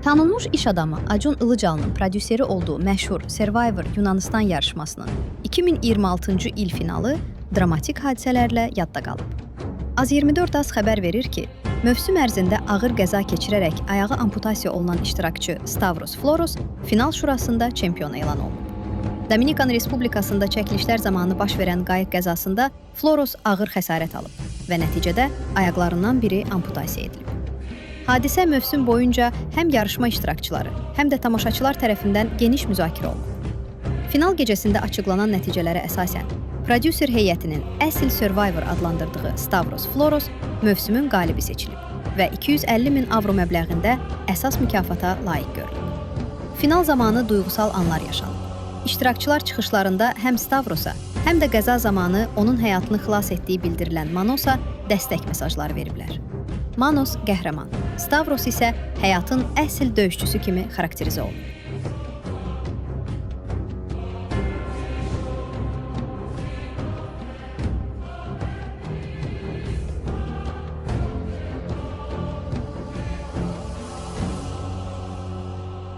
Tanınmış iş adamı Acun Ilıcalı'nın prodüseri olduğu məşhur Survivor Yunanistan yarışmasının 2026-cı il finalı dramatik hadisələrlə yadda qalıb. Az24 az xəbər verir ki, mövsüm ərzində ağır qəza keçirərək ayağı amputasiya olunan iştirakçı Stavros Floros final şurasında çempion elan olunub. Dominikan Respublikasında çəkilişlər zamanı baş verən qayıq qəzasında Floros ağır xəsarət alıb və nəticədə ayaqlarından biri amputasiya edilib. Hadisə mövsüm boyunca həm yarışma iştirakçıları, həm də tamaşaçılar tərəfindən geniş müzakirə olunub. Final gecəsində açıqlanan nəticələrə əsasən, prodüser heyətinin əsl Survivor adlandırdığı Stavros Floros mövsümün qalibi seçilib və 250 min avro məbləğində əsas mükafata layiq görülüb. Final zamanı duyğusal anlar yaşanıb. İştirakçılar çıxışlarında həm Stavrosa, həm də qəza zamanı onun həyatını xilas etdiyi bildirilən Manosa dəstək mesajları veriblər. Manos qəhrəman, Stavros isə həyatın əsl döyüşçüsü kimi xarakterizə olunub.